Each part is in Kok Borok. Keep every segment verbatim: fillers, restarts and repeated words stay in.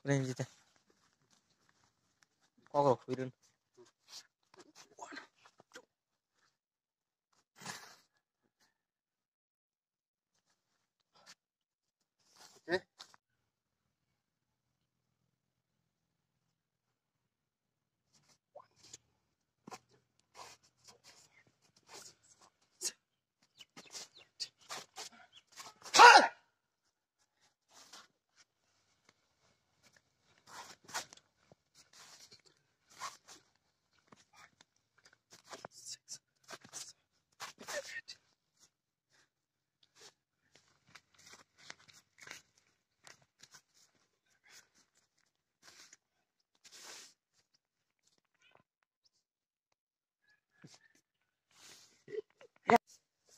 Renjita. Kok rok khuirun.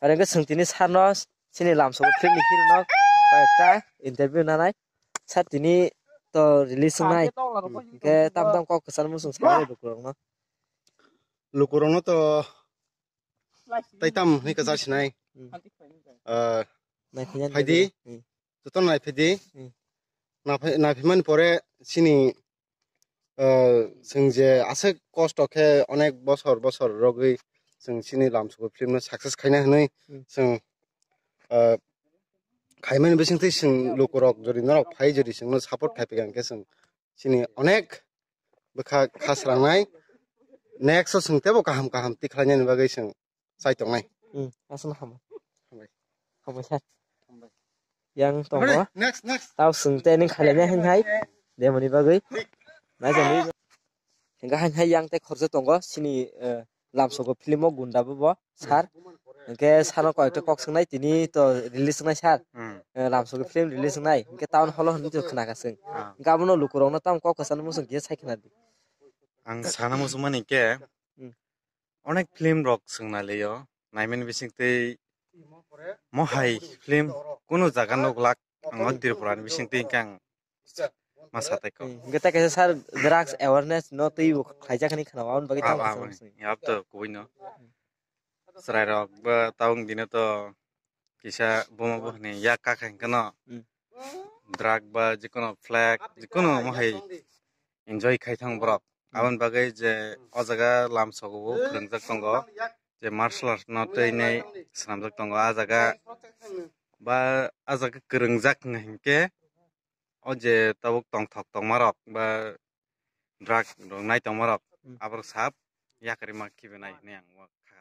Aro hwnkhe chwng tini sir no chini lamsogo film ni hero no koi ekta interview nanai. Sir tini to release wngnai. Hwnkhe tam tam kok kwchar muchung sanai lukurokno. Lukurokno to tai tam hwnwi kwchar sinai. Hmm. Ah, Naiphainani phaidi. Hmm. Jotono naiphaidi. Hmm. Naphai-, naiphimani pore chini, ah, chwng je aswk kosto khe onek bosor bosor rogwi chwng chini lamsogo film no success khaina hwnwi Hmm. chwng, ah, khaimani bisingtwi chwng lukurok jodi norok phai jodi chwngno support khaipikha hwnkhe chwng chini onek bwkha kha srangnai. Next o chwng teibo kaham kaham tikhlainani bagwi chwng chai tongnai. Hmm, aswkno hambai. Hambai. Hambai sir. Hambai. Yang tongo. Ready? Next, next. Tao chwng tei nini khailai nai hai hai. Demoni bagwi. Naijani. Hingga hai hai yang tei khoroksa tongo. Chini, eh, lamsogo film o gunda bo bo sir. Hingke sano koi ekta kok swngnai tini to release wngnai sir. Hmm. Eh, lamsogo film release wngnai. Hingke town hall o hwnwi to khna ka chwng. Ah. Hingke abono lukurokno tamo kok kwchangma muchung khe sai khna di. Ang sana muchungmani khe Hmm. Onek film rok chwng nai laio, naimani bisingtwi mohai film kunu jaga nuk lak ang o Tripura ni bisingtwi hwnkhe ang ma satai kok. Hmm, hwnkhe tei kaisa sir drugs awareness no twi bo khlaijak hinwi khna o, aboni bagwi Ah, tamo ah, chwng aboni. Sini. Yap to kubui no. Chwrai rok bo tabuk dino to kisa bomo bo hwnwi yak kha khe hwnkhe no Hmm. drug ba jikunu flag jikunu mohai enjoy khai thang borok. Hmm. Aboni bagwi je o jaga lamsogo bo phwrwngjak tongo, je martial arts no twi nai swnamjak tongo. A jaga ba a jaga kwrwngjak wngkha hinkhe o je tabuk tongthok tongmarok ba drug rok nai tongmarok Hmm. aborok sap yakarwi ma khibi nai hinwi ang o kha.